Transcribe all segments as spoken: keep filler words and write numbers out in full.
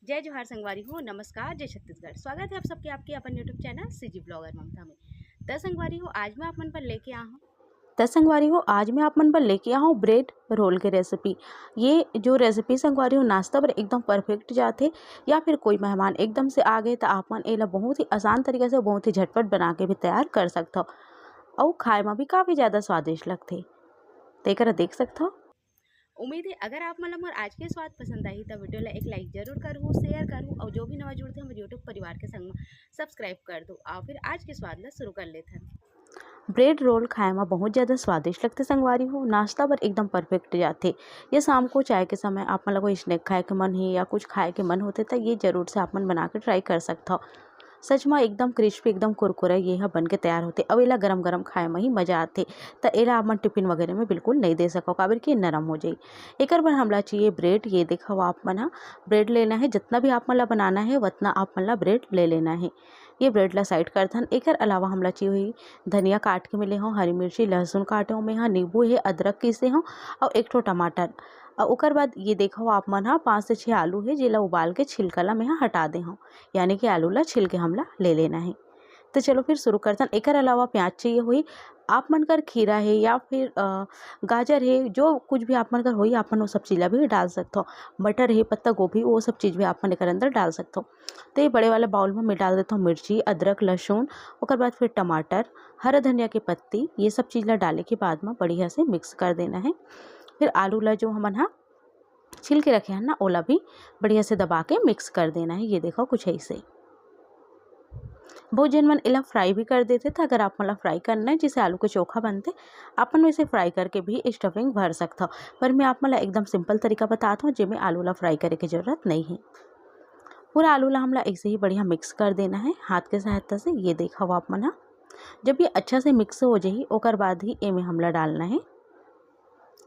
जय जोहार संगवारी हो, नमस्कार, जय छत्तीसगढ़। स्वागत है आप सबके आपके अपन YouTube चैनल सीजी ब्लॉगर ममता में। त संगवारी हो, आज मैं आप मन पर लेके आ हूँ त संगवारी हो, आज मैं आप मन बर लेके आहूँ ब्रेड रोल के रेसिपी। ये जो रेसिपी संगवारी हो, नाश्ता बर एकदम परफेक्ट जाथे, या फिर कोई मेहमान एकदम से आ गए त आप मन एला बहुत ही आसान तरीका से, बहुत ही झटपट बना के भी तैयार कर सकथव, अउ खाए म भी काफ़ी ज़्यादा स्वादिष्ट लगथे। त एकरा देख सकथव। उम्मीद है अगर आप मन ला मोर आज के स्वाद पसंद आही त वीडियो ला एक लाइक जरूर करहू, शेयर करहू, और जो भी नवा जुड़थे हमर YouTube परिवार के संग म सब्सक्राइब कर दो। आओ फिर आज के स्वाद ला शुरू कर लेथन। ब्रेड रोल खाए म बहुत ज़्यादा स्वादिष्ट लगथे संगवारी हो, नाश्ता बर एकदम परफेक्ट जाथे। या शाम को चाय के समय आप मन ला कोई स्नैक खाए के मन हे या कुछ खाए के मन होथे त ये जरूर से आप मन बना के ट्राई कर सकथव। सच म एकदम क्रिस्पी, एकदम कुरकुरा ये ह बन के तैयार होथे, अउ एला गरम गरम खाए म ही मज़ा आथे। त एला आप मन टिफिन वगैरह में बिल्कुल नहीं दे सकव, काबर कि ये नरम हो जाई। एकर बर हमला चाहिए ब्रेड। ये देखव आप मन ह, ब्रेड लेना है, जितना भी आप मन ला बनाना है उतना आप मन ला ब्रेड ले लेना है। ये ब्रेड ला साइड कर दन। एकर अलावा हमला चाहिए होही धनिया काट के में ले हव, हरी मिर्ची, लहसुन काटे हव में ह, नींबू हे, अदरक पीसे हव, अउ एक ठो टमाटर। अउ ओकर बाद ये देखव आप मन ह, पाँच से छः आलू हे, जेला उबाल के छिलका ला में ह हटा दे हव, यानी कि आलू ला छिल के हमला ले लेना है। तो चलो फिर शुरू करथन। एकर अलावा प्याज चाहिए होही, आप मन कर खीरा हे या फिर अ, गाजर हे, जो कुछ भी आप मन कर होही, आप मन वो सब चीज ला भी डाल सकथव। मटर हे, पत्ता गोभी, वो सब चीज भी आप मन एकर अंदर डाल सकथव। तो ये बड़े वाला बाउल में मैं डाल देथव मिर्ची, अदरक, लहसुन, ओकर बाद फिर टमाटर, हरा धनिया के पत्ती, ये सब चीज ला डाले के बाद में बढ़िया से मिक्स कर देना है। फिर आलू ला जो हमन हा छिल के रखे हन ना, ओला भी बढ़िया से दबा के मिक्स कर देना है। ये देखव कुछ ऐसे। बहुत झन मन एला फ्राई भी कर देथे, त अगर आप मन ला फ्राई करना है, जैसे आलू के चोखा बनथे, आप मन वैसे फ्राई करके भी स्टफिंग भर सकथव। पर मैं आप मन ला एकदम सिंपल तरीका बतात हव, जेमे आलू ला फ्राई करे के जरूरत नहीं है। पूरा आलू ला हमला ऐसे ही बढ़िया मिक्स कर देना है हाथ के सहायता से। ये देखव आप मन ह, जब ये अच्छा से मिक्स हो जाही, ओकर बाद ही एमे हमला डालना है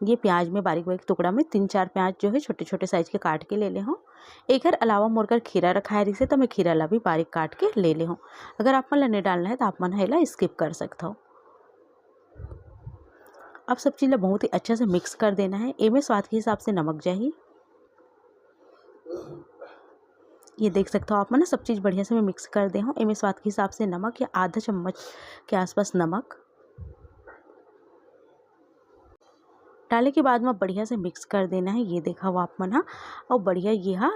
ये प्याज में बारीक बारीक टुकड़ा में तीन चार प्याज जो है छोटे छोटे साइज के काट के ले ले हव। एकर अलावा मोर कर खीरा रखाए रहिसे, त मैं खीरा ला भी बारीक काट के ले ले हव। अगर आप मन ला नहीं डालना है, त आप मन ह एला स्किप कर सकथव। अब सब चीज ला बहुत ही अच्छा से मिक्स कर देना है। एमे स्वाद के हिसाब से नमक जाही। ये देख सकथव आप मन, सब चीज बढ़िया से मैं मिक्स कर दे हव। एमे स्वाद के हिसाब से नमक या आधा चम्मच के आसपास नमक डाले के बाद में बढ़िया से मिक्स कर देना है। ये देखव आप मन ह, अउ बढ़िया ये ह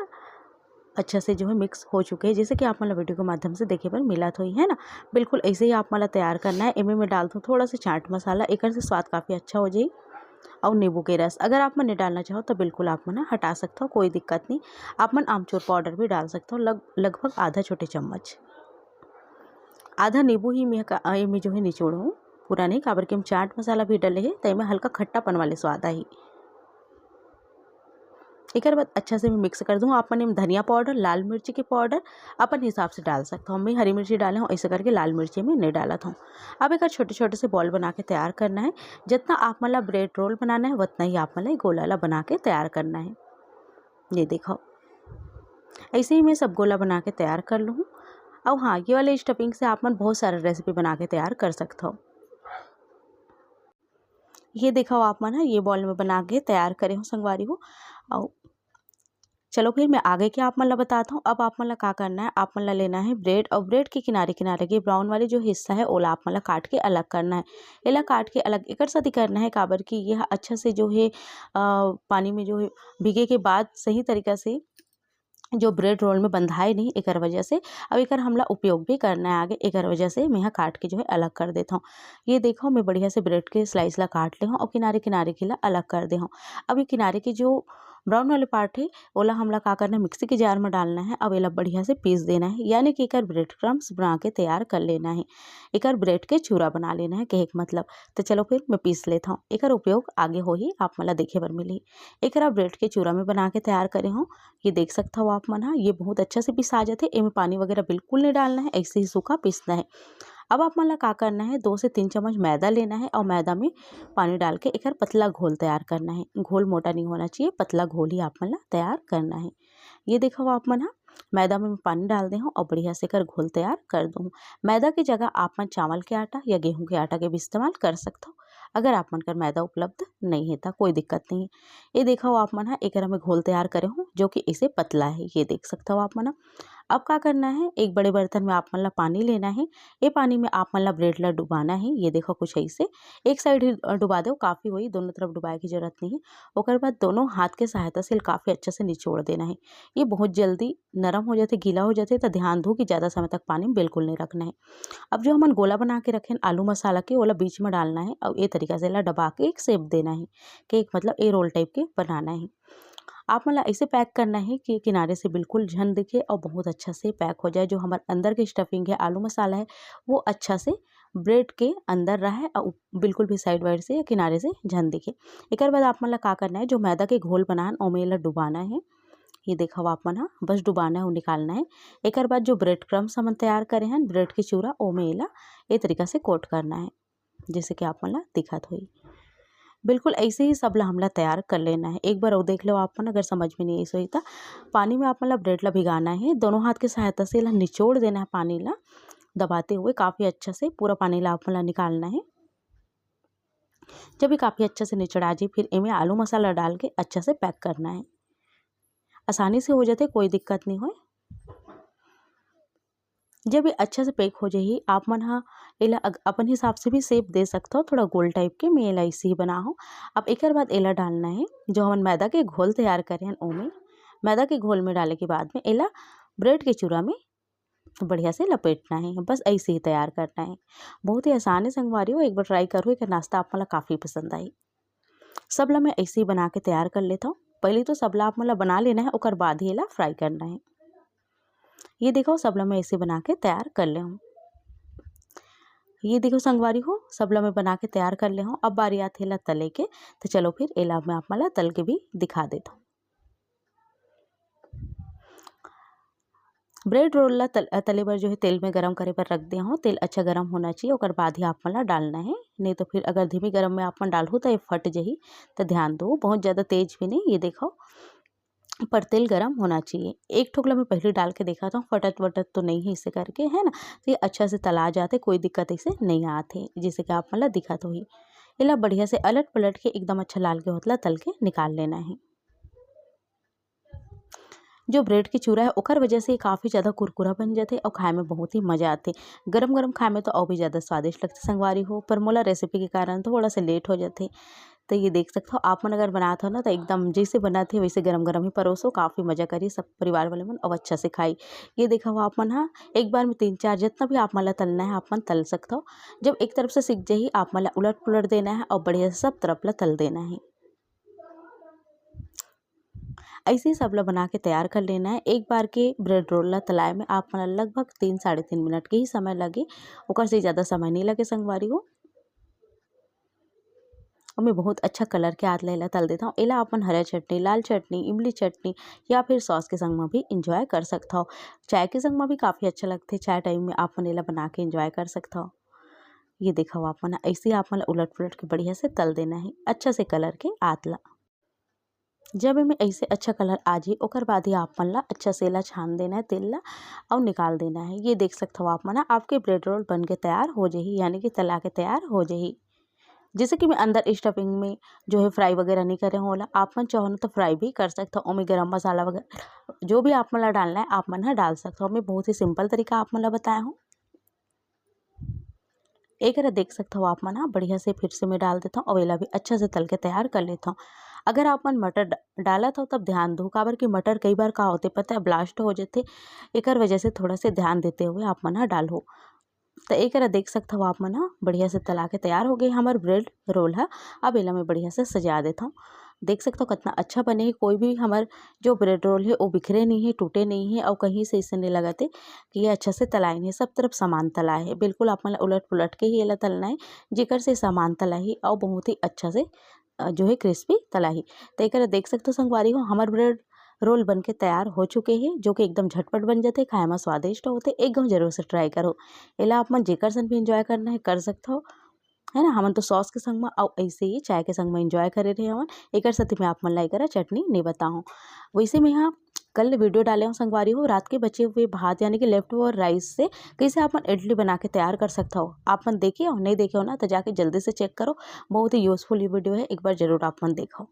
अच्छा से जो है मिक्स हो चुके हैं, जैसे कि आप मन ला वीडियो के माध्यम से देखे बर मिलत होही, है ना। बिल्कुल ऐसे ही आप मन ला तैयार करना है। एमे मैं डालथव थोड़ा सा चाट मसाला, एकर से स्वाद काफ़ी अच्छा हो जाही। अउ नींबू के रस अगर आप मन नहीं डालना चाहो तो बिल्कुल आप मन ह हटा सकथव, कोई दिक्कत नहीं। आप मन आमचूर पाउडर भी डाल सकथव, लग-, लगभग आधा छोटे चम्मच। आधा नींबू ही मैं का-, एमे जो है निचोड़ हूँ, पूरा नहीं, काबर कि हम चाट मसाला भी डले हे, त एमे हल्का खट्टापन वाले स्वाद आही। एकर बाद अच्छा से मैं मिक्स कर दूँ। आप मन एमे धनिया पाउडर, लाल मिर्ची के पाउडर अपन हिसाब से डाल सकथव। मैं हरी मिर्ची डाले हूँ, ऐसे करके लाल मिर्ची में नहीं डालत हूँ। अब एकर छोटे-छोटे से बॉल बना के तैयार करना है। जितना आप मन ला ब्रेड रोल बनाना है, उतना ही आप मन ला ये गोला ला बना के तैयार करना है। ये देखव, ऐसे ही मैं सब गोला बना के तैयार कर लूँ। अउ हाँ, ये वाले स्टफिंग से आप मन बहुत सारा रेसिपी बना के तैयार कर सकथव। ये देखव आप मन ह, ये बॉल में बना के तैयार करे हूँ संगवारी हो। अउ चलो फिर मैं आगे के आप मन ला बतात हूँ। अब आप मन ला का करना है, आप मन ला लेना है ब्रेड, अउ ब्रेड के किनारे किनारे के ब्राउन वाली जो हिस्सा है, ओला आप मन ला काट के अलग करना है। एला काट के अलग एकर सेती करना है, काबर कि ये ह अच्छा से जो है, अ, पानी में जो है भीगे के बाद सही तरीका से जो ब्रेड रोल में बंधाए नहीं, एकर वजह से। अब एकर हमला उपयोग भी करना है आगे, एकर वजह से मैं ह काट के जो है अलग कर देत हूँ। ये देखव, मैं बढ़िया से ब्रेड के स्लाइस ला काट ले हूँ अउ किनारे किनारे के ला अलग कर दे हूँ। अब ये किनारे के जो ब्राउन वाले पार्ट है, ओला हमला का करना है, मिक्सी के जार में डालना है। अब एला बढ़िया से पीस देना है, यानी कि एकर ब्रेड क्रम्स बना के तैयार कर लेना है, एकर ब्रेड के चूरा बना लेना है, कहे के मतलब। तो चलो फिर मैं पीस लेत हूँ, एकर उपयोग आगे होही, आप मन ला देखे बर मिलही। एकरा ब्रेड के चूरा में बना के तैयार करे हूँ। ये देख सकथव आप मन ह, ये बहुत अच्छा से पिसा जाथे। एमे पानी वगैरह बिल्कुल नहीं डालना है, ऐसे ही सूखा पीसना है। अब आप मन ला का करना है, दो से तीन चम्मच मैदा लेना है और मैदा में पानी डाल के एकर पतला घोल तैयार करना है। घोल मोटा नहीं होना चाहिए, पतला घोल ही आप मन ला तैयार करना है। ये देखव आप मन ह, मैदा में मैं पानी डाल दे हूँ और बढ़िया से एकर घोल तैयार कर दूँ। मैदा के जगह आप मन चावल के आटा या गेहूं के आटा के भी इस्तेमाल कर सकथव। अगर आप मन कर मैदा उपलब्ध नहीं है, तो कोई दिक्कत नहीं है। ये देखो आप मन हा, एकर मैं घोल तैयार करे हूँ, जो कि इसे पतला है, ये देख सकते हो आप मन हा। अब का करना है, एक बड़े बर्तन में आप मन ला पानी लेना है। ये पानी में आप मन ला ब्रेड ला डुबाना है। ये देखो कुछ ऐसे एक साइड ही, अ, डुबा दो, काफ़ी होई, दोनों तरफ डुबाए की जरूरत नहीं है। ओकर बाद दोनों हाथ के सहायता से काफ़ी अच्छा से निचोड़ देना है। ये बहुत जल्दी नरम हो जाते, गीला हो जाते, तो ध्यान दो कि ज़्यादा समय तक पानी में बिल्कुल नहीं रखना है। अब जो हमन गोला बना के रखेन आलू मसाला के, ओला बीच में डालना है और ये तरीका से एला दबा के एक शेप देना है, केक मतलब ए रोल टाइप के बनाना है। आप मन ला ऐसे पैक करना है कि किनारे से बिल्कुल झन दिखे और बहुत अच्छा से पैक हो जाए। जो हमारे अंदर के स्टफिंग है, आलू मसाला है, वो अच्छा से ब्रेड के अंदर रहे और बिल्कुल भी साइड वाइड से या किनारे से झन दिखे। एकर बाद आप मन ला का करना है, जो मैदा के घोल बनान, ओमे एला डुबाना है। ये देखो आप मन हा, बस डुबाना है और निकालना है। एकर बाद जो ब्रेड क्रम्स हमन तैयार करे हन, ब्रेड के चूरा, ओमे एला ए तरीका से कोट करना है, जैसे कि आप मन ला दिखत होई। बिल्कुल ऐसे ही सब ला हमला तैयार कर लेना है। एक बार और देख लो आप मन, अगर समझ में नहीं ऐसे होई त पानी में आप मन ला ब्रेड ला भिगाना है, दोनों हाथ के सहायता से एला निचोड़ देना है पानी ला दबाते हुए, काफ़ी अच्छा से पूरा पानी ला आप मन ला निकालना है। जब ये काफ़ी अच्छा से निचड़ा जाए, फिर एमे आलू मसाला डाल के अच्छा से पैक करना है। आसानी से हो जाते, कोई दिक्कत नहीं होए। जब ये अच्छा से पैक हो जाही, आप मन हा एला अग-, अपन हिसाब से भी शेप दे सकथो, थोड़ा गोल टाइप के। मैं एला ऐसे ही बना हूँ। अब एकर बाद एला डालना है, जो हमन मैदा के घोल तैयार करे हन, ओमे मैदा के घोल में डाले के बाद में एला ब्रेड के चूरा में बढ़िया से लपेटना है। बस ऐसे ही तैयार करना है। बहुत ही आसान है संगवारी हो, एक बार ट्राई करो, एकर नाश्ता आप मन ला काफ़ी पसंद आई। सब ला मैं ऐसे ही बना के तैयार कर लेता हूँ। पहले तो सब ला आप मन ला बना लेना है, ओकर बाद ही एला फ्राई करना है। ये देखो, सब ला मैं ऐसे बना के तैयार कर ले हूँ। ये देखो संगवारी हो, सब ला मैं बना के तैयार कर ले हूँ। अब बारी आथे एला तले के, तो चलो फिर एला मैं आप मन ला तल के भी दिखा देता हूँ। ब्रेड रोल ला तल-, तले बर जो है तेल में गरम करे बर रख दे हूँ। तेल अच्छा गरम होना चाहिए, ओकर बाद ही आप मन ला डालना है, नहीं तो फिर अगर धीमी गरम में आप मन डालहू तो ये फट जही। तो ध्यान दो, बहुत ज़्यादा तेज भी नहीं। ये देखो, पर तेल गरम होना चाहिए। एक ठोक ला मैं पहले डाल के देखा था, फटत वटत तो नहीं है इसे करके, है ना? तो ये अच्छा से तला जाते, कोई दिक्कत इसे नहीं आते, जैसे कि आप मन ला दिखत होही। एला बढ़िया से अलट पलट के एकदम अच्छा लाल के होतला तल के निकाल लेना है। जो ब्रेड के चूरा है, ओकर वजह से काफ़ी ज़्यादा कुरकुरा बन जाथे और खाए में बहुत ही मज़ा आथे। गरम-गरम खाए में तो और भी ज़्यादा स्वादिष्ट लगथे संगवारी हो, पर मोला रेसिपी के कारण थोड़ा सा लेट हो जाथे। तो ये देख सकथव, आप मन अगर बनात हो ना, तो एकदम जैसे बनात हे, वैसे गरम-गरम ही परोसो, काफ़ी मज़ा करही सब परिवार वाले मन, अउ अच्छा से खाही। ये देखव, आप मन ह एक बार में तीन चार, जितना भी आप मन ला तलना है, आप मन तल सकथव। जब एक तरफ से सिक जाही, आप मन ला उलट-पुलट देना है और बढ़िया से सब तरफ ला तल देना है। ऐसे ही सब ला बना के तैयार कर लेना है। एक बार के ब्रेड रोल ला तलाए में आप मन ला लगभग तीन, साढ़े तीन मिनट के ही समय लगे, ओकर से ज़्यादा समय नहीं लगे संगवारी हो। और मैं बहुत अच्छा कलर के आत ला एला तल देथव। एला अपन हरा चटनी, लाल चटनी, इमली चटनी या फिर सॉस के संग म भी एंजॉय कर सकथव। चाय के संग म भी काफ़ी अच्छा लगथे। चाय टाइम में आप मन एला बना के एंजॉय कर सकथव। ये देखव आप मन, ऐसे ही आप मन ला उलट-पुलट के बढ़िया से तल देना है, अच्छा से कलर के आत ला। जब एमे ऐसे अच्छा कलर आ जाही, ओकर बाद ही आप मन ला अच्छा से एला छान देना है तेल ला, अउ निकाल देना है। ये देख सकथव आप मन ह, आपके ब्रेड रोल बन के तैयार हो जाही, यानी कि तला के तैयार हो जाही। जैसे कि मैं अंदर स्टफिंग में जो है फ्राई वगैरह नहीं करे हूँ, ओला आप मन चाहो ना तो फ्राई भी कर सकथव। ओमे गरम मसाला वगैरह जो भी आप मन ला डालना है, आप मन ह डाल सकथव। मैं बहुत ही सिंपल तरीका आप मन ला बताया हूँ। एकरा देख सकथव आप मन ह, बढ़िया से फिर से मैं डाल देथव अउ एला भी अच्छा से तल के तैयार कर लेथव। अगर आप मन मटर ड-, डालत हव तब ध्यान दो, काबर कि मटर कई बार का होथे पता है, ब्लास्ट हो जाथे, एकर वजह से थोड़ा से ध्यान देते हुए आप मन ह डालहू। त एकरा देख सकथव आप मन ह, बढ़िया से तला के तैयार हो गए हमर ब्रेड रोल ह। अब एला मैं बढ़िया से सजा देथव। देख सकथव कितना अच्छा बने हे, कोई भी हमर जो ब्रेड रोल हे, वो बिखरे नहीं हे, टूटे नहीं हे, अउ कहीं से इसे नहीं लगत हे कि ये अच्छा से तलाइन हे, सब तरफ समान तला हे। बिल्कुल आप मन ला उलट पुलट के ही एला तलना हे, जेकर से समान तलाही अउ बहुत ही अच्छा से, अ, जो है क्रिस्पी तलाही। त एकरा देख सकथव संगवारी हो, हमर ब्रेड रोल बन के तैयार हो चुके हे, जो कि एकदम झटपट बन जाथे, खाए म स्वादिष्ट होथे। एक घाव जरूर से ट्राई करो। एला आप मन जेकर सन भी एंजॉय करना हे, कर सकथव। है ना। हमन तो सॉस के संग म अउ ऐसे ही चाय के संग म एंजॉय करे रहे हवन। एकर साथ में आप मन ला एकर चटनी नहीं बताऊँ। वैसे मैं यहाँ कल वीडियो डाले हूँ संगवारी हो, रात के बचे हुए भात यानी कि लेफ्ट ओवर राइस से कैसे आप मन इडली बना के तैयार कर सकते हो। आप मन देखे हो, नहीं देखे हो ना, तो जाके जल्दी से चेक करो। बहुत ही यूजफुल ये वीडियो है, एक बार जरूर आप मन देखो।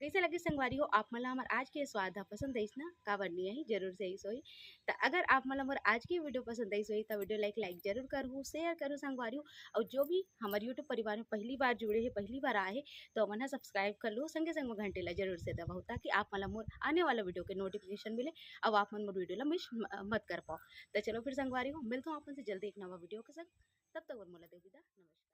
कैसे लगे संगवारी हो आप मन ला हमर आज के स्वाद ह? पसंद आइस ना? काबर नहीं आई, जरूर से आइस होही। त अगर आप मन ला हमर आज के वीडियो पसंद आइस होही त वीडियो लाइक लाइक जरूर करहू, शेयर करहू संगवारी हो। और जो भी हमर यूट्यूब परिवार में पहली बार जुड़े हे, पहली बार आए हे, तो मन ह सब्सक्राइब कर लू, संगे संग में घंटी ला जरूर से दबाओ, ताकि आप मन ला मोर आने वाला वीडियो के नोटिफिकेशन मिले, अब आप मन मोर वीडियो ला मिस म-, मत कर पाओ। तो चलो फिर संगवारी हो, मिलता हूँ आप मन से जल्दी एक नवा वीडियो के संग। तब तक बर मोला दे विदा, नमस्कार।